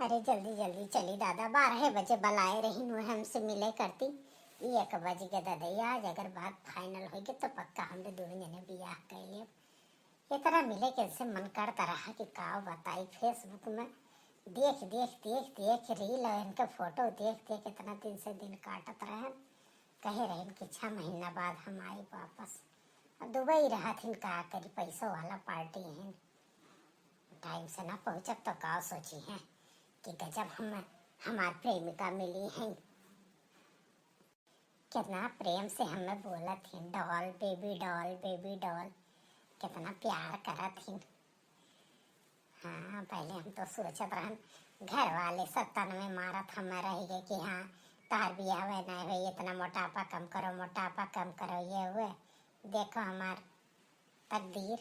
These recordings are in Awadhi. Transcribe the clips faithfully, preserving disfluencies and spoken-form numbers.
अरे जल्दी जल्दी चली दादा, बारह बजे बलाए रहिन, वो हमसे मिले करती। एक बज गए दादा, आज अगर बात final होइ गए तो पक्का हम लोग दोनों जने बियाह कर लेब। इतना मिले के इनसे मन करता रहा कि का बताई, Facebook में देख देख देख देख reel और इनके photo देख देख इतना दिन से दिन काटत रहे। कहे रहिन कि छह महीना बाद हम आई वापस। अब दुबई रहत हिन, का करी, पैसों वाला party हिन, time से ना पहुँचब तो का सोची हैं कि गजब हम हमार प्रेमिका मिली हैं। कितना प्रेम से हमें बोलत हिन, doll, baby doll, baby doll। कितना प्यार करत हिन। हाँ, पहले हम तो सोचत रहन, घर वाले सब तन में मारत हम रह गए कि हाँ, तोहार बियाह नहीं होई, इतना मोटापा कम करो, मोटापा कम करो, ये हुए। देखो हमार तकदीर,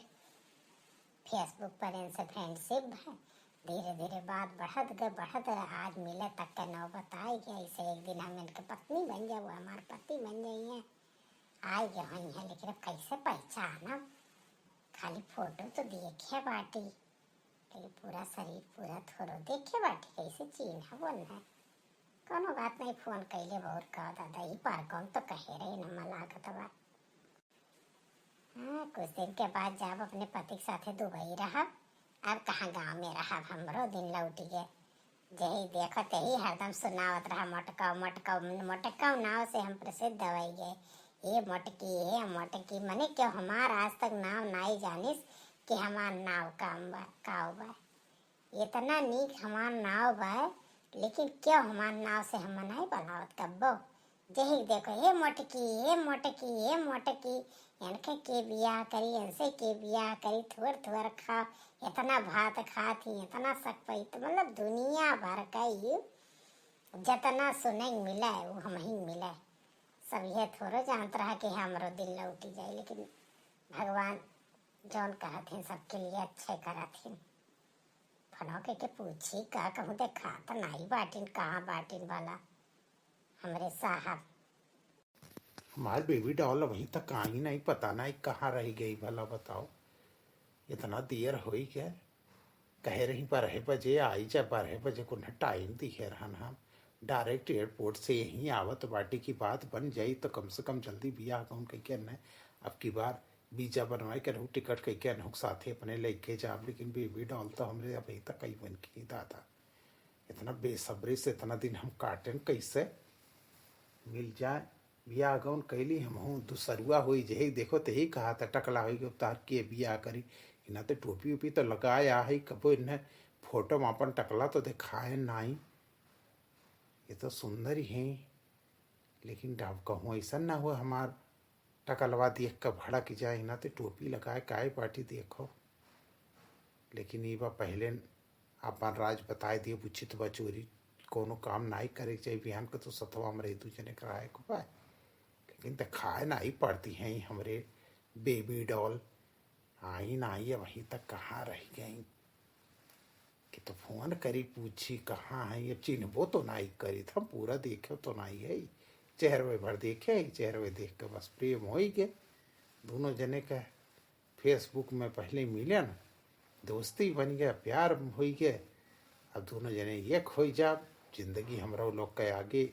Facebook पर इनसे friendship है। धीरे धीरे बात बढ़त गए, बढ़त गए, आज मिले तक के नौबत आई गए। ऐसे एक दिन हम इनके पत्नी बन जाए, वो हमार पति बन जाइए, आई गए हुई हैं, लेकिन अब कैसे पहचानब? खाली photo तो देखे बाटी, लेकिन पूरा शरीर पूरा थोड़ो देखे बाटी, कैसे चिन्हब उन्हें? कोनो बात नहीं, phone कैले बहुत का दादा, ई पार कौन तो कहे रहे न मला लागत बा। हाँ, कुछ दिन के बाद जब अपने पति के साथे दुबई रहब, अब कहाँ गाँव में रहब, हमरो दिन लौटी गए। जही देखो तही हरदम सुनावत रहा, "मोटकाऊ, मोटकाऊ, मोटकाऊ नाव से हम प्रसिद्ध होइ गए। ए मोटकी, ए मोटकी।" मने क्यों हमार आज तक नाव नाई जानिस कि हमार नाव काम बा, काऊ बा। इतना नीक हमार नाव बा, लेकिन क्यों हमार नाव से हम नाई बुलावत कब्बो। जही देखो, "हे मोटकी, हे मोटकी, हे मोटकी, इनके के बियाह करी, इनसे के बियाह करी, थोर थोर खाओ, इतना भात खात ही, इतना सकपैत।" मतलब दुनिया भर का ही जितना सुने मिले, वो हम ही मिले। सब ये थोड़ो जानत रहा कि हमरो दिन लौटी जाए, लेकिन भगवान जौन कहत हैं सबके लिए अच्छे करत हैं। फोनो के, के पूछी का कहूँ, देखात नाई बाटिन, कहाँ बाटिन भला हमरे साहब। हमार baby doll अभी तक आई नहीं, पता नहीं कहाँ रह गई भला बताओ। इतना देर होई गए, कहे रही बारह बजे आई जा, बारह बजे को न time दिहे रहन हम। Direct airport से यहीं आवत बाटी की बात बन जाई तो कम से कम जल्दी बियाह गौन कह के न, अब की बार visa बनवाए के रहू, टिकट कह के अनहुक साथे अपने लेके जाब, लेकिन baby doll तो हमरे अभी तक कई बन की दादा। इतना बेसब्री से इतना दिन हम काटेन, कैसे मिल जाए। बियाह गौन कैली हमहूँ दुसरुआ होई, जही देखो तही कहा था टकला होई कि तार के बियाह करी। इन्हें तो टोपी ओपी तो लगाया है, कबो इन्हें फोटो में अपन टकला तो दिखाए नाई। ये तो सुंदर ही हैं, लेकिन अब कहूँ ऐसा ना हो हमार टकलवा देख के भड़क जाए, इन्हें तो टोपी लगाए काहे बाटी देखो। लेकिन ई बा पहले अपन राज बताए दिए, उचित बा चोरी, कोनो काम नाई करे के चाहिए। बिहान के तो सतवा में रही, दू जने कराए के बा, लेकिन दिखाए नाई पड़ती हैं हमरे baby doll। आई नाई, अबहीं तक कहाँ रह गई? कि तो फोन करी, पूछी कहाँ है, अब चिन्हबो तो नाई करी, हम पूरा देखे तो नाई है, चेहरवे भर देखे है, चेहरवे देख के बस प्रेम होई गए। दोनों जने का Facebook में पहले मिले ना, दोस्ती बन गया, प्यार होई गए। अब दोनों जने एक होई जाब, जिंदगी हमरा लोग के आगे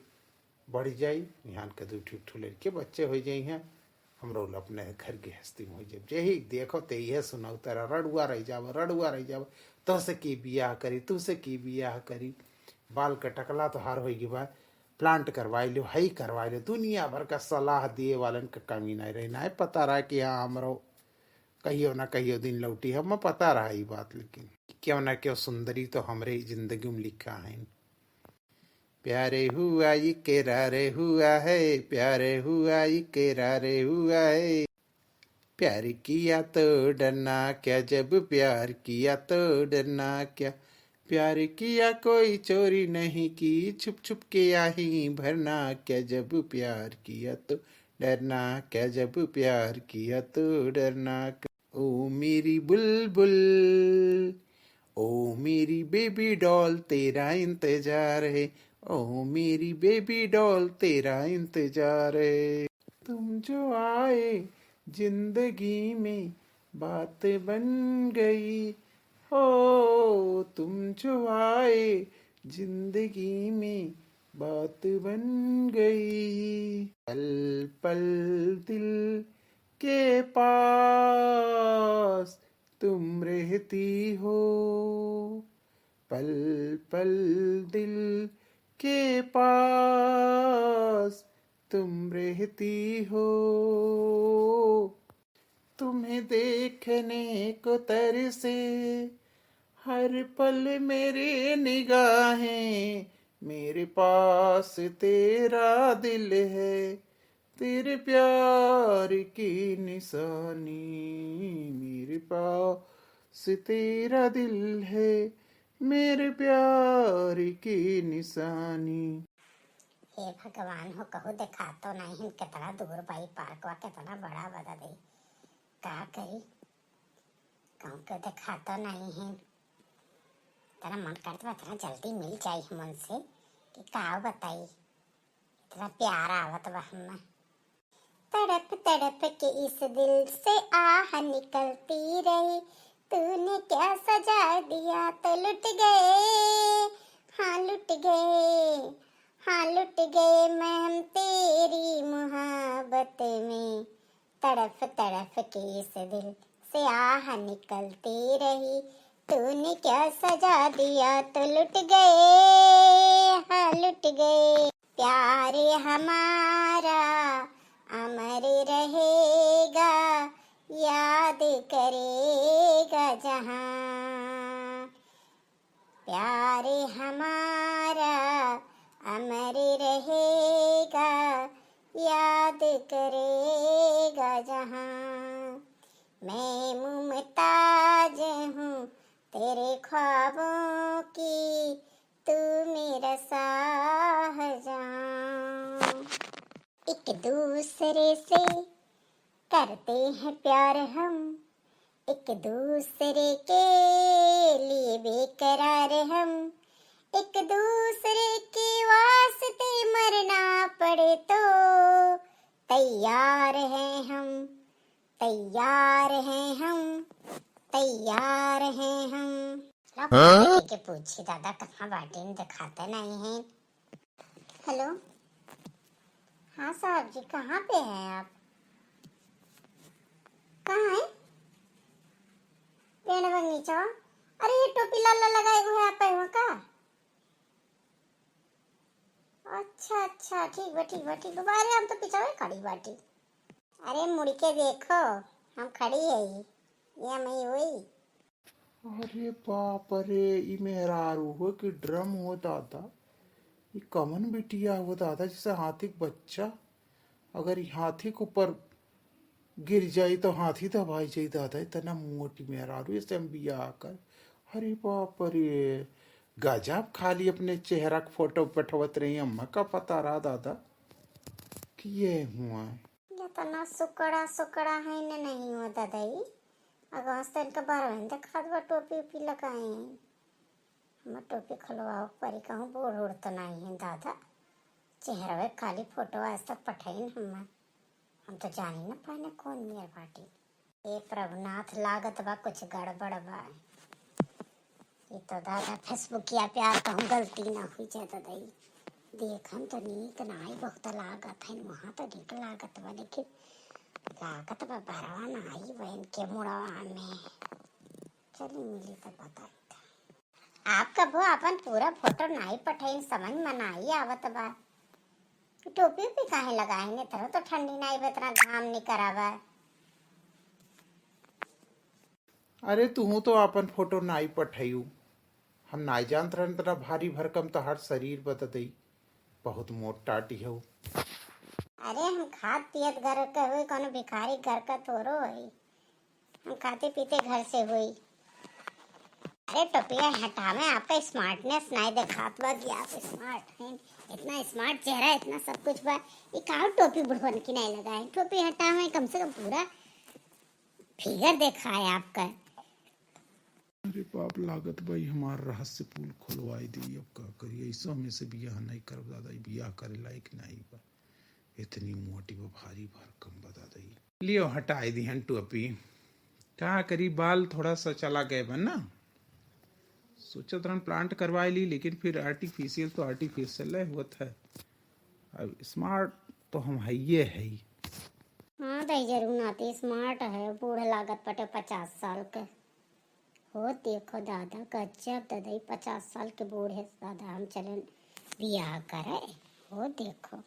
बढ़ जाई। यहाँ के दू ठीक ठो लड़के बच्चे हो जाई हैं, हमरा लोग अपने घर गृहस्थी में हो जाए। जेही देखो ते यह सुनाओ तेरा रड़ुआ रह जाओ, रड़ुआ रह जाओ, तुझसे की बियाह करी, तुझसे की बियाह करी। बाल कटकला तो हार होई गई बा, plant करवाई लो, हई करवाई लो, दुनिया भर का सलाह दिए वालन का कमी नहीं रही। नहीं पता रहा कि हाँ हमरो कहियो ना कहियो दिन लौटी, हमें पता रहा ई बात। लेकिन क्यों ना क्यों सुंदरी तो हमरे जिंदगी में लिखा है। प्यारे हुआ इकरार हुआ है, प्यारे हुआ इकरार हुआ है। प्यार किया तो डरना क्या, जब प्यार किया तो डरना क्या। प्यार किया कोई चोरी नहीं की, छुप छुप के आही भरना क्या, जब प्यार किया तो डरना क्या, जब प्यार किया तो डरना क्या। ओ मेरी बुलबुल, ओ मेरी baby doll, तेरा इंतजार है। ओ मेरी baby doll, तेरा इंतजार है। तुम जो आए जिंदगी में, बात बन गई। हो, तुम जो आए जिंदगी में बात बन गई। पल पल दिल के पास तुम रहती हो, पल पल दिल के पास तुम रहती हो। तुम्हें देखने को तरसे हर पल मेरी निगाहें, मेरे पास तेरा दिल है, तेरे प्यार की निशानी। मेरे पास तेरा दिल है, मेरे प्यार की निशानी। हे भगवान हो, कहू देखातो नहीं है, कितना दूर बा ई पार्कवा, कितना बड़ा बा दादा ई। का करी, कहूँ के देखातो नहीं है। इतना मन करत बा, इतना जल्दी मिल जाई हम उनसे कि का बताई, इतना प्यार आवत बा हमें। तड़प तड़प के इस दिल से आह निकलती रही, तूने क्या सजा दिया तो लुट गए, हाँ लुट गए, हाँ लुट गए मैं हम तेरी मोहब्बत में। तड़प तड़प के इस दिल से आह निकलती रही, तूने क्या सजा दिया तो लुट गए, हाँ लुट गए। प्यार हमारा अमर रहेगा, याद करेगा जहां। प्यार हमारा अमर रहेगा, याद करेगा जहां। मैं मुमताज हूँ तेरे ख्वाबों की, तू मेरा शाहजहां। एक दूसरे से करते हैं प्यार हम, एक दूसरे के लिए बेकरार हम, एक दूसरे के वास्ते मरना पड़े तो तैयार हैं हम, तैयार हैं हम, तैयार हैं हम। ला, हाँ? के पूछी दादा, कहाँ बाटिन, देखाते नहीं हैं। हेलो, हाँ साहब जी, कहाँ पे हैं आप? कहाँ है? पेड़ बगीचा। अरे, ये टोपी लाला लगाए हुए आप आए हो का? अच्छा, अच्छा, ठीक बा, ठीक बा, ठीक बा। अरे, हम तो पिछवे खड़ी बाटी। अरे, मुड़ के देखो, हम खड़ी है, ये हम ही हुई। अरे बाप रे, ई मेहरारू हो कि ड्रम हो दादा, ई कमन बिटिया हो दादा, जैसे हाथी के बच्चा। अगर ई हाथी के ऊपर गिर जाई तो हाथी दबाई जाई दादा, इतना मोटी मेहरारू, ऐसे हम बियाह कर। अरे बाप रे, गजब खाली अपने चेहरा के फोटो पठवत रही, अम्मा का पता रहा दादा कि ये हुआ। इतना सुकड़ा सुकड़ा है न नहीं हो दादा ई। अगवा से इनका बारह दिन देखात बा टोपी ओपी लगाए हैं। हमार टोपी खुलवाओ परी, कहूँ बूढ़ उड़ तो नहीं है दादा। चेहरवे खाली फोटो आज तक पठाइन हमार। हम तो जानी न पाने कौन नियर बाटी। ए प्रभुनाथ, लागत बा कुछ गड़बड़ बा। ई तो दादा फेसबुकिया प्यार कहूँ गलती ना हुई जाए दादा। ई देखन तो नीक नाई बहुत लागत है, वहाँ तो नीक लागत बा, लेकिन लागत बा बरवा नाई बा इनके मुड़वा में। चली मिली तो बताई था। आप कबो अपन पूरा फोटो नाई पठाइन, समझ में नाई आवत बा। टोपी ओपी काहे लगाइन, इतना तो ठंडी नाई बा, इतना घाम निकरा बा। अरे, तुहू तो आपन फोटो नाई पठइउ। हम नाई जानत रहन, इतना भारी भरकम तोहार शरीर बा दादा ई। बहुत मोट टाटी हउ। अरे, हम खात पियत घर के हुई, कौनो भिखारी घर का थोड़ो हुई। हम खाते पीते घर से हुई। अरे, टोपिया हटावे, आपका smartness नाई देखात बा कि आप smart हैं। इतना smart चेहरा, इतना सब कुछ बा, ये काउ टोपी बुढ़वन की नाई लगाए? टोपी हटावे, कम से कम पूरा figure देखाए आपका। अरे बाप, लागत बा ई हमार रहस्य पोल खोलवाई दी। अब का करी, ऐसा में से बियाह नहीं करब दादा, ई बियाह करे लायक नहीं बा। इतनी मोटी बा, भारी भरकम बा दादा ई। लियो, हटाई दिहन टोपी। का करी, बाल थोड़ा सा चला गए बा ना, सोचत रहन plant करवाए ली, लेकिन फिर artificial तो artificial है, होत है। अब smart तो हम हइये है ही। हाँ, दहिजरू नाती smart है, बूढ़ लागत पटे पचास साल के। हो देखो दादा, गजब दादा, ई पचास साल के बूढ़ है दादा, हम चलन बियाह करे। हो देखो,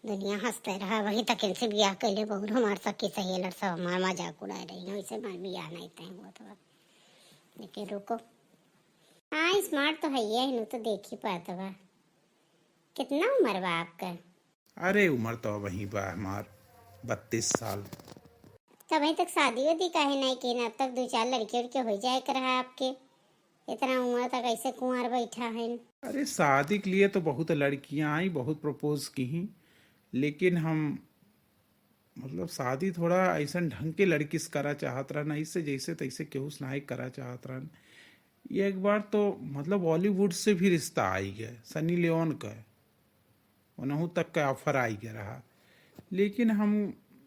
दुनिया हंसते रहा, वही तक इनसे बियाह कैले बहुत हमार सखी सहेलर सब हमार मजाक उड़ाए रही हैं, वैसे हमार बियाह नहीं तय हुआ था। लेकिन रुको, हाँ, smart तो है ही है, इन्हू तो देख ही पात बा। कितना उम्र बा आपका? अरे, उम्र तो वही बा हमार, बत्तीस साल। तो अभी तक शादी वादी काहे नहीं की ना? अब तक दो चार लड़के उड़के हो जाए के रहा आपके, इतना उम्र तक ऐसे कुंवार बैठा है। अरे, शादी के लिए तो बहुत लड़कियां आई, बहुत propose की ही, लेकिन हम, मतलब, शादी थोड़ा ऐसन ढंग के लड़की से करा चाहत रहन, ऐसे जैसे तैसे केहू से नाई करा चाहत रहन। ये एक बार तो, मतलब, Bollywood से भी रिश्ता आई गए, सनी लियोन का, उनहू तक का offer आई गया रहा, लेकिन हम,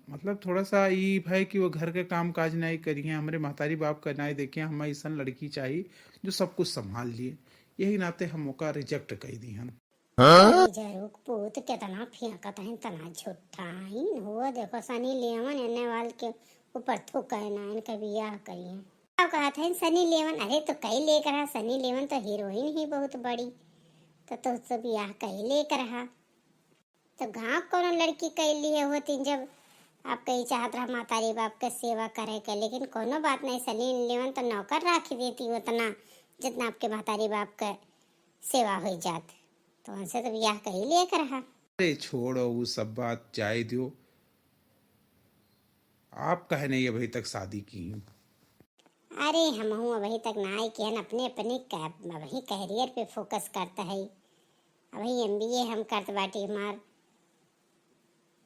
मतलब, थोड़ा सा ई भय कि वो घर के काम काज नाई करिए, हमरे महतारी बाप का नाई देखिए, हमें ऐसन लड़की चाहिए जो सब कुछ संभाल लिए, यही नाते हम ओका reject कर दी हन। अरे जरूक पूत, केतना फेंकत हइन, तना झूठा हइन। हो देखो, सनी लियोन एने वाल के ऊपर थूके ना, इनका बियाह करिए। अब कहत हइन सनी लियोन, अरे तो कई लेकर रहा, सनी लियोन तो हीरोइन ही बहुत बड़ी, तो तुझसे बियाह कई लेकर रहा। तो गाँव कोनो लड़की कई लिए होती, जब आप कई चाहत रहा महतारी बाप के सेवा करे के, लेकिन कोनो बात नहीं, सनी लियोन तो नौकर राखी देती उतना, जितना आपके महतारी बाप के सेवा हो जात, तो उनसे तो बियाह कही लिए कर रहा। अरे छोड़ो, वो सब बात जाए दियो। आप कहे नहीं अभी तक शादी की हैं? अरे हमहू अभी तक ना आई किहन, अपने अपने कै-, अभी career पे focus करता है। अभी एमबीए हम करत बाटी हमार,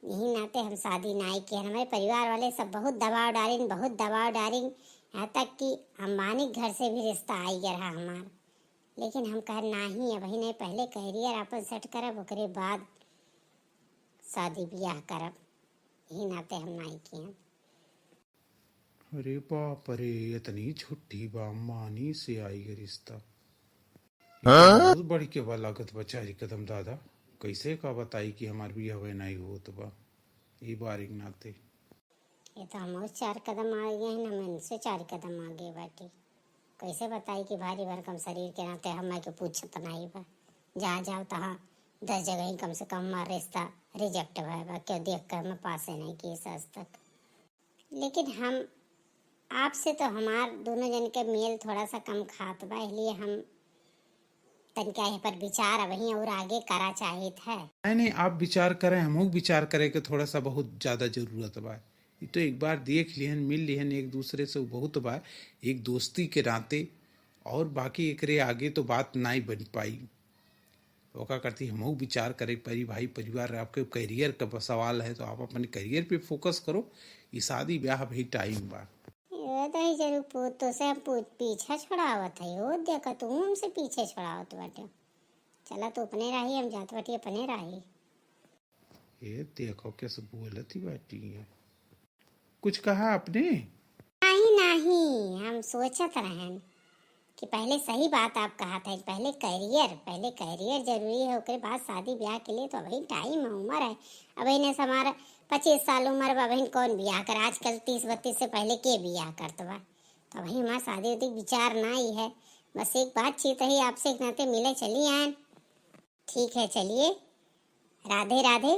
यही नाते हम शादी नाई किहन। हमारे परिवार वाले सब बहुत दबाव डालिन, बहुत दबाव डालिन, यहाँ तक कि अंबानी के घर से भी रिश्ता आई गया रहा हमार, लेकिन हम कहे नाही, अभी नहीं, पहले career अपन set करब, ओकरे बाद शादी बियाह करब, यही नाते हम नाई किहन। अरे बाप रे, इतनी छुट्टी बा, अंबानी से आई गए रिश्ता। हाँ? बहुत बढ़ के बा लागत बा चारी कदम दादा। कैसे का बताई कि हमार बियाह नहीं होत बा ई बार एक नाते। ये तो हम चार कदम आगे हैं, हम इनसे चार कदम आगे बाटी। कैसे बताई कि भारी भरकम शरीर के नाते हम के पूछत नहीं बा। जहाँ जाओ तहाँ दस जगह ही कम से कम हमार रिश्ता reject भय बा, क्यों देख के हमें पासे नहीं किए आज तक। लेकिन हम आपसे तो हमार दोनों जन के मेल थोड़ा सा कम खात बा, इसलिए हम तनिका एह पर विचार अबही और आगे करा चाहित है। नहीं, नहीं, आप विचार करें, हमहू विचार करे के थोड़ा सा बहुत ज्यादा जरूरत बा। ये तो एक बार देख लिहन, मिल लिहन एक दूसरे से, वो बहुत बा, एक दोस्ती के नाते, और बाकी एकरे आगे तो बात नाई बन पाई। ओका करती हमहू विचार करे परी भाई, परिवार आपके career का ब-, सवाल है, तो आप अपने career पे focus करो। ये शादी ब्याह अभी time बा। ये तो ही जरूर पूत तो से हम पूत पीछा छुड़ावत है, वो देखा तू हमसे पीछे छुड़ावत बाटे। चला तू अपने राही, हम जात बाटी अपने राही। ये देखो कैसे बोलत ही बाटी है। कुछ कहा आपने? नहीं, नहीं, हम सोचत रहन कि पहले सही बात आप कहत है, पहले career, पहले career जरूरी है, ओकरे बाद शादी ब्याह के लिए तो अभी time है, उम्र है। अभी ने से हमारा पच्चीस साल उम्र बा, अभी कौन ब्याह कर, आजकल तीस बत्तीस से पहले के ब्याह करत बा? तो अभी हमार शादी उदी के विचार ना ही है। बस एक बातचीत रही आपसे, एक नाते मिले चली आयन। ठीक है, चलिए, राधे राधे।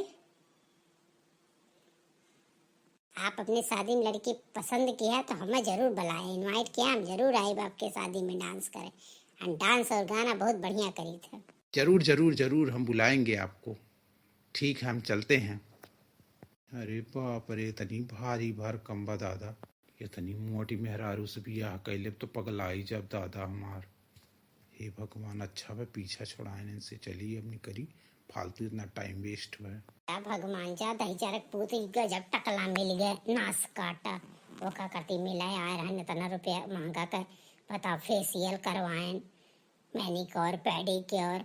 आप अपने शादी में लड़की पसंद किया तो हमें जरूर बुलाए, invite किया, हम जरूर आए आपके शादी में dance करें। हम dance और गाना बहुत बढ़िया करी थे। जरूर, जरूर, जरूर, हम बुलाएंगे आपको। ठीक है, हम चलते हैं। अरे बाप रे, इतनी भारी भरकम बा दादा। इतनी मोटी मेहरारू से बियाह कैले तो पगलाई जब दादा हमार। हे भगवान, अच्छा बा पीछा छुड़ाएन इनसे। चली अब निकली, फालतू इतना time waste बा। जा भगवान, जा दही जरक पूत, ई गजब टकला मिल गए, नास काटा। ओका करती मिला आए रहन इतना रुपया महंगा के, बताओ, facial करवाएन, manicure, pedicure,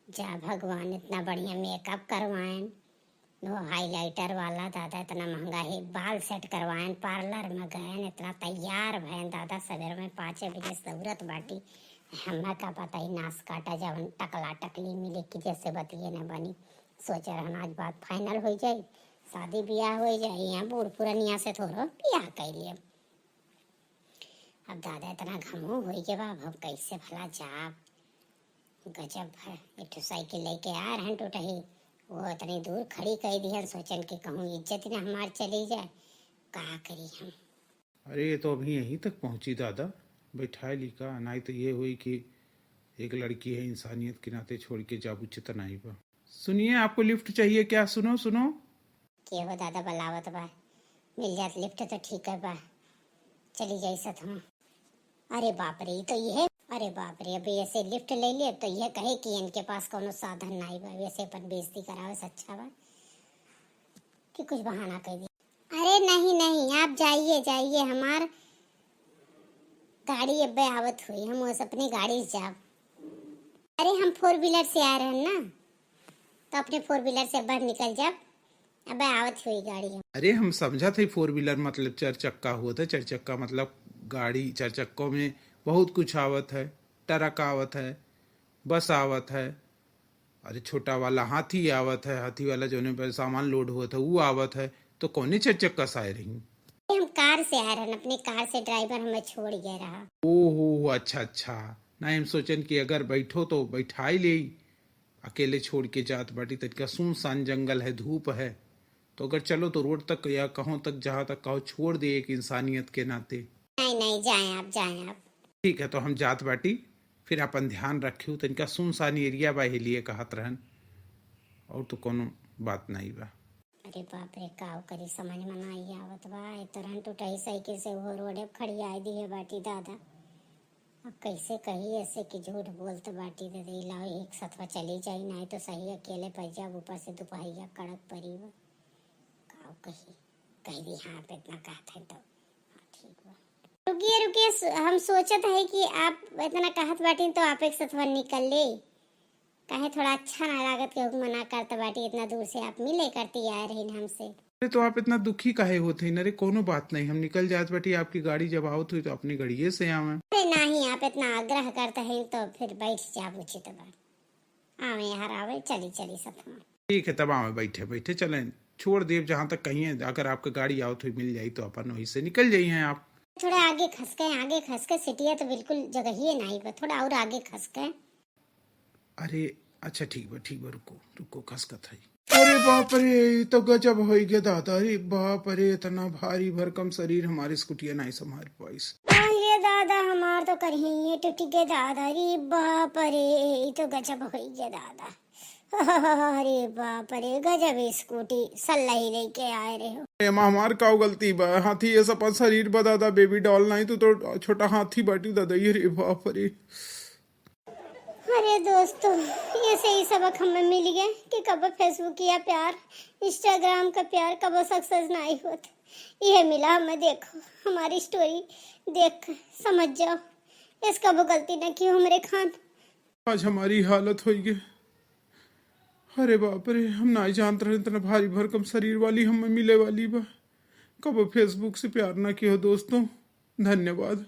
जा भगवान, इतना बढ़िया makeup करवाएन, वो highlighter वाला दादा इतना महंगा है, बाल set करवाएन, parlour में गएन, इतना तैयार भएन दादा, सवेर में पाँचे बजे से दौड़त बाटी, हमरा का पता ही नास काटा जवन टकला टकली मिले कि जैसे बतिये न बनी। सोचे रहन आज बात final होइ जाई, शादी बियाह होइ जाई, यहाँ बूढ़ पुरनिया से थोड़ो बियाह कइ लिए। अब दादा इतना घमू होइ गए बा, अब हम कैसे भला जाब? गजब है, एक ठो साइकिल लेके आ रहन टूटही, वो इतनी दूर खड़ी कइ दिहन, सोचन कि कहूँ इज्जत न हमार चली जाए, का करी हम? अरे, ये तो अभी यहीं तक पहुँची दादा, बैठाए ली का? नाहीं तो ये हुई कि एक लड़की है, इंसानियत के नाते छोड़ के जाब, उचित नाहीं बा। सुनिए, आपको लिफ्ट चाहिए क्या? सुनो, सुनो। के हो दादा, बुलावत बा, मिल जात लिफ्ट तो ठीक है बा, चली जाई साथ हम। अरे बाप रे, ई तो ये, अरे बाप रे, अब ऐसे लिफ्ट ले ले तो ये कहे कि इनके पास कोनो साधन नाहीं बा, वैसे अपन बेइज्जती करावे से अच्छा बा कि कुछ बहाना कइ दी। अरे नहीं, नहीं, आप जाइए, जाइए, हमार गाड़ी अब्बे आवत हुई, हम उस अपनी गाड़ी से जाब। अरे हम four wheeler से आ रहन ना, तो अपने four wheeler से अब्बे निकल जाब, अब्बे आवत हुई गाड़ी हम। अरे हम समझत है four wheeler मतलब चार चक्का होत है, चार चक्का मतलब गाड़ी, चार चक्कों में बहुत कुछ आवत है, ट्रक आवत है, बस आवत है, अरे छोटा वाला हाथी आवत है, हाथी वाला जौने पर सामान लोड होत है, ऊ आवत है, तो कौने चार चक्का से आए रही? हम कार से आए रहन, अपने कार से ड्राइवर हमें छोड़ गया रहा। ओहो, अच्छा, अच्छा। ना हम सोचन कि अगर बैठो तो बैठाई ले, अकेले छोड़ के जात बाटी, तनिका सुनसान जंगल है, धूप है, तो अगर चलो तो रोड तक या कहूँ तक, जहाँ तक कहो छोड़ दे एक इंसानियत के नाते। नहीं, नहीं, जाएं आप, जाएं आप। ठीक है, तो हम जात बाटी, फिर अपन ध्यान रखियो, तनिका सुनसान एरिया बा, एहे लिए कहत रहन, और तो कोनो बात नहीं बा। अरे बाप रे, काव करी, समझ में नाहीं आवत बा। ए तरहन टूटही साइकिल से वो रोडे खड़ियाए दिहे बाटी दादा। अब कैसे कही ऐसे कि झूठ बोलत बाटी दादा, ई लाओ एक सथवा चली जाई, नाहीं तो सही अकेले पड़ जाब, ऊपर से दुपहरिया कड़क परी बा। काव कही, कह दी हाँ, आप इतना कहत हैं तो। हाँ, ठीक बा। रुकिए, रुकिए, सो-, हम सोचत है कि आप इतना कहत बाटी तो आप एक सथवा निकल ले। काहे थोड़ा अच्छा ना लागत, केहू के मना करत बाटी, इतना दूर से आप मिले करती आए रही हमसे। अरे तो आप इतना दुखी काहे होत हैं? अरे कोनो बात नहीं, हम निकल जात बाटी, आपकी गाड़ी जब आवत हुई तो अपनी गाड़िए से आवे। अरे नहीं, आप इतना आग्रह करते हैं तो फिर बैठ जाब उचित बा। आवे यार आवे, चली चली सथवा। ठीक है, तब आवे, बैठे बैठे चलें, छोड़ देब जहाँ तक कहिए, अगर आपके गाड़ी आवत हुई मिल जाई तो अपन वहीं से निकल जाई हैं आप। थोड़ा आगे खसके, आगे खसके, सिटिया तो बिल्कुल जगहिए नाहीं बा, थोड़ा और आगे खसके। अरे अच्छा ठीक बा, ठीक बा, रुको रुको, खसकत है। अरे बाप रे, ई तो गजब होइ गया दादा। अरे बाप रे, इतना भारी भरकम शरीर हमारी स्कूटिया नाहीं संभाल पाइस। अरे दादा, हमार तो करिए टूट गए दादा। अरे बाप रे, ई तो गजब होइ गया दादा। अरे बाप रे, गजब स्कूटी सल्लही लेके आए रहे हो। एमा हमार का गलती बा? हाथी ये सब शरीर बा दादा, बेबी डॉल नाहीं, तू तो छोटा हाथी बाटी दादा। ये रे बाप रे। अरे दोस्तों, ये सही सबक हमें मिल गए कि कबो Facebook या प्यार, Instagram का प्यार कबो success नाहीं होत। ये मिला हमें, देखो हमारी story देख समझ जाओ, इस कबो गलती ना कियो हमरे खान। आज हमारी हालत होई गई। अरे बाप रे, हम नाहीं जानत रहे इतना भारी भरकम शरीर वाली हमें मिले वाली बा। कबो Facebook से प्यार ना कियो दोस्तों। धन्यवाद।